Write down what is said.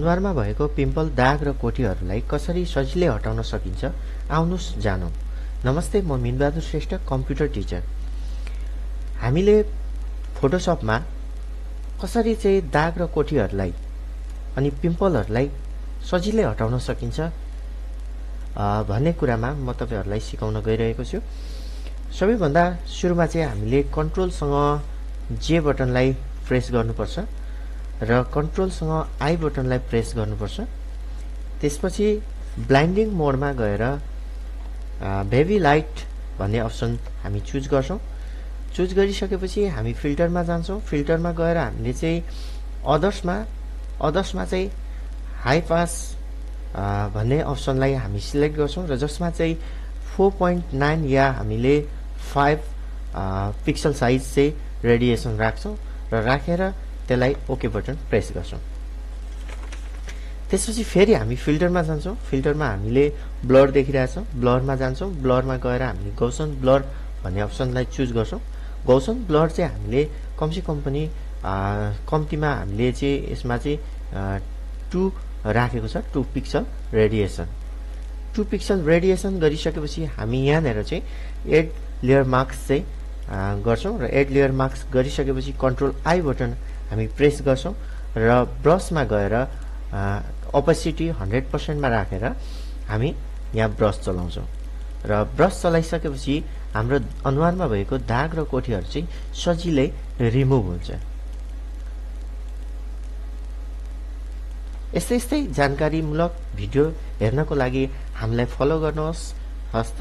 अनुहारमा भएको पिम्पल, दाग र कोटीहरूलाई कसरी सजिलै हटाउन सकिन्छ, आउनुस् जानौं। नमस्ते, म मिनबहादुर श्रेष्ठ, कम्प्युटर टिचर। हामीले फोटोसपमा कसरी चाहिँ दाग र कोटीहरूलाई अनि पिम्पलहरूलाई सजिलै हटाउन सकिन्छ भन्ने कुरामा म तपाईहरुलाई सिकाउन गइरहेको छु। सबैभन्दा सुरुमा चाहिँ हामीले कन्ट्रोलसँग जे बटनलाई प्रेस गर्नुपर्छ र कन्ट्रोलसँग आई बटनलाई प्रेस गर्नुपर्छ। त्यसपछि ब्लाइन्डिङ मोडमा गएर बेबी लाइट भन्ने अप्सन हामी चुज गर्छौं। चुज गरिसकेपछि हामी फिल्टरमा जान्छौं। फिल्टरमा गएर हामीले चाहिँ अदर्समा चाहिँ हाई पास भन्ने अप्सनलाई हामी सिलेक्ट गर्छौं र जसमा चाहिँ 4.9 या हामीले 5 पिक्सल साइज चाहिँ रेडिएसन राख्छौं र राखेर त्यसलाई ओके बटन प्रेस गर्छौं। त्यसपछि फेरि हामी फिल्टरमा जान्छौं। फिल्टरमा हामीले ब्लर देखिरहेछौं, ब्लरमा जान्छौं। ब्लरमा गएर हामीले गौसन ब्लर भन्ने अप्सनलाई चुज गर्छौं। गौसन ब्लर चाहिँ हामीले कमसे कम पनि कम्तीमा हामीले चाहिँ यसमा चाहिँ 2 राखेको छ, 2 पिक्सल रेडिएसन। 2 पिक्सल रेडिएसन गरिसकेपछि हामी यहाँनेर चाहिँ एड लेयर मार्क्स चाहिँ गर्छौं र एड लेयर मार्क्स गरिसकेपछि कन्ट्रोल आई बटन हामी प्रेस गर्छौं र ब्रशमा गएर ओपेसिटी 100% मा राखेर हामी यहाँ ब्रश चलाउँछौं र ब्रश चलाइसकेपछि हाम्रो अनुहारमा भएको दाग र कोटीहरू चाहिँ सजिलै रिमुभ हुन्छ। यस्तै जानकारीमूलक भिडियो हेर्नको लागि हामीलाई फलो गर्नुहोस्। हस्त।